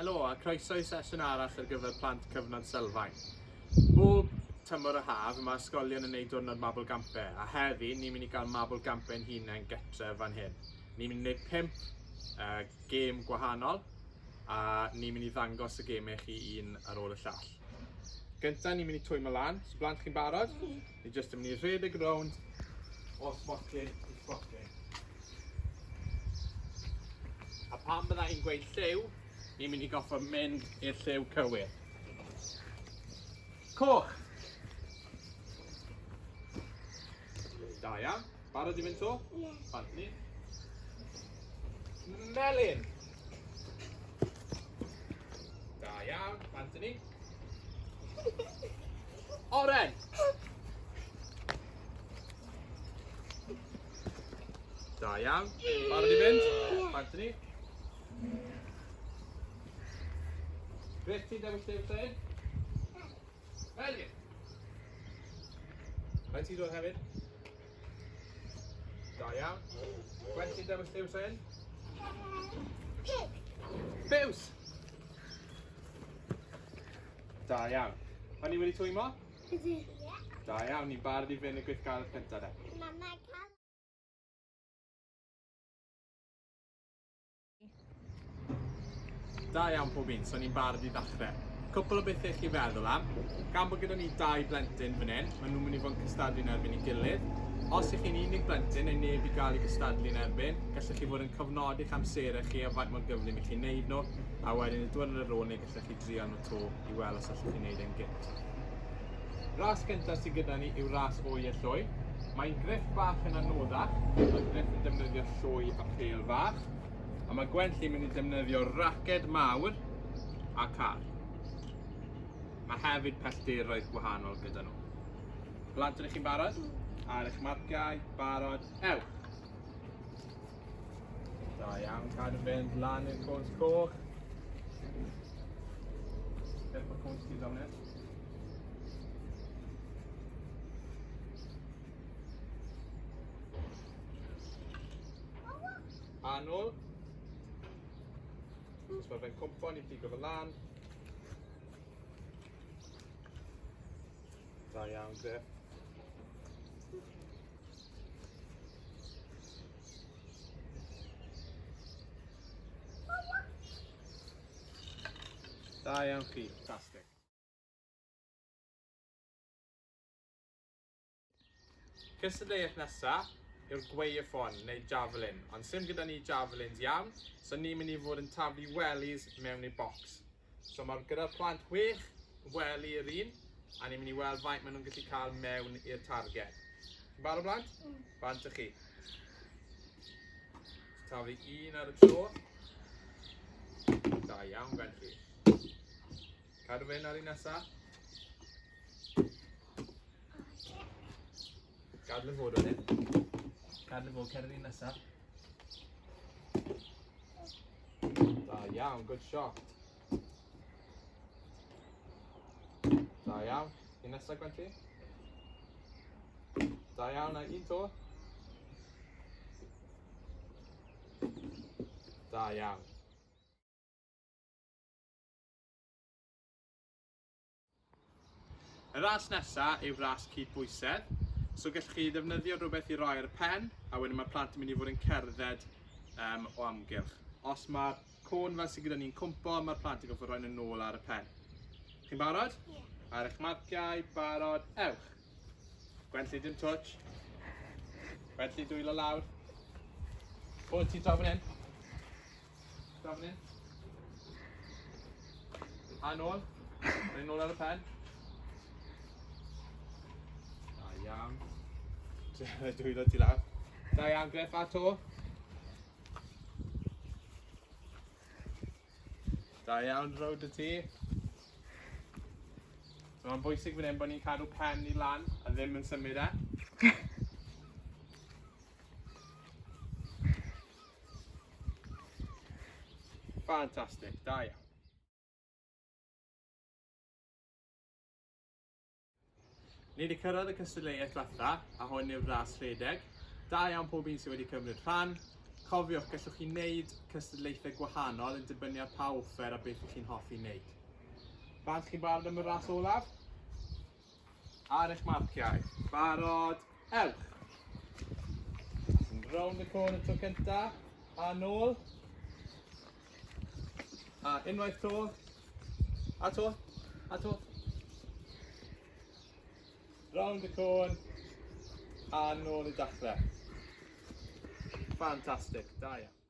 Helo a croeso i sesiwn arall ar gyfer plant cyfnod sylfaen. Bob tymor y haf mae ysgolion yn neud diwrnod mabolgampe a heddi ni'n mynd i gael mabolgampe'n hunain getre fan hyn. Ni'n mynd i wneud pump uh, gêm gwahanol a ni'n mynd i ddangos y gemau chi un ar ôl y llall. Gynta ni'n mynd i twymo lan, so blant chi'n barod? Ni jyst yn mynd i rhedeg rownd o smotyn i smotyn. A pan bydda i'n gweud lliw, ni'n mynd i goffa mynd i'r lliw cywir. Coch! Da iawn. Barod i fynd to? Ie. Yeah. Bant ni. Melyn. Da iawn, bant ni. Oren. Da iawn. Barod i fynd? Ie. Bant ni. Beth ti'n dewis lle lle? Melyn. Rhaid ti dod hefyd. Da iawn. Gwen ti'n dewis lliw sen? Pig. Biws! Da iawn. O'n i wedi twymo? Ydy. Da iawn, ni'n barod i fynd y gweithgaredd cyntaf de. Mama cael Da iawn pob un, so ni'n barod i ddechrau. Cwpl o bethau chi feddwl am. Gan bod gyda ni dau blentyn fan hyn, maen nhw'n mynd i fod yn cystadlu yn erbyn ei gilydd. Os ych chi'n unig blentyn neu neb i gael ei gystadlu yn erbyn, gallech chi fod yn cofnodi'ch amserau chi a faint mor gyflym i chi'n neud nhw, a wedyn y diwrnod ar ôl neu gallech chi drio nhw to i weld os allwch chi wneud e'n gynt. Ras gyntaf sydd gyda ni yw ras wy a llwy. Mae'n griff bach yn anoddach, mae griff yn defnyddio llwy a phêl fach, a mae Gwenlli mynd i defnyddio raced mawr a car. Mae hefyd pellteroedd gwahanol gyda nhw. Blant, ydych chi'n barod? Ar eich marciau, barod, ewch! Da iawn, cadw fynd lan i'r cwns coch. Beth mae cwns ti draw nes? A nôl. Os mae fe'n cwmpo, ni'n pigo fe lan. Da iawn, Griff. Da iawn chi, ffantastig. Cystadleuaeth nesa yw'r gwaywffon neu javelin, ond sim gyda ni javelins iawn, so ni'n mynd i fod yn taflu wellies mewn i bocs. So mae'r gyda'r plant chwech wely yr un, a ni'n mynd i weld faint maen nhw'n gallu cael mewn i'r targed. Chi'n barod blant? Mm. Bant ych chi. Taflu un ar y tro. Da iawn, Gwenlli. Cadw fynd ar un nesa. Gadw fod o'n hyn. Cadw fod, cer un nesa. Da iawn, good shot. Da iawn. Un nesaf, Gwenlli. Da iawn, a un to. Da iawn. Y ras nesa yw ras cydbwysedd. So gallwch chi ddefnyddio rhywbeth i roi ar y pen, a wedyn mae'r plant yn mynd i fod yn cerdded um, o amgylch. Os mae'r côn fel sydd gyda ni'n cwmpo, mae'r plant yn gorfod rhoi nhw nôl ar y pen. Chi'n barod? Ie. Yeah. Ar eich marciau, barod, ewch. Gwenlli, dim touch. Gwenlli, dwylo lawr. Côn ti draw fan hyn. Draw fan hyn. A nôl. Rhaid nôl ar y pen. Da iawn. Dwylo ti lawr. Da iawn, Griff, a to. Da iawn, rownd y tŷ. So mae'n bwysig fan hyn bod ni'n cadw pen i lan a ddim yn symud e. Fantastic, da iawn. Ni wedi cyrraedd y cystadleuaeth diwetha, a hwn yw'r ras rhedeg. Da iawn pob un sydd wedi cymryd rhan. Cofiwch, gallwch chi wneud cystadlaethau gwahanol yn dibynnu ar pa offer a beth ych chi'n hoffi wneud. Bant chi'n barod am y ras olaf? Ar eich marciau. Barod, ewch! Rownd y côn y tro cynta, a nôl. A unwaith to, a to, a to. Rownd y côn, a nôl i dechrau. Ffantastig, da iawn.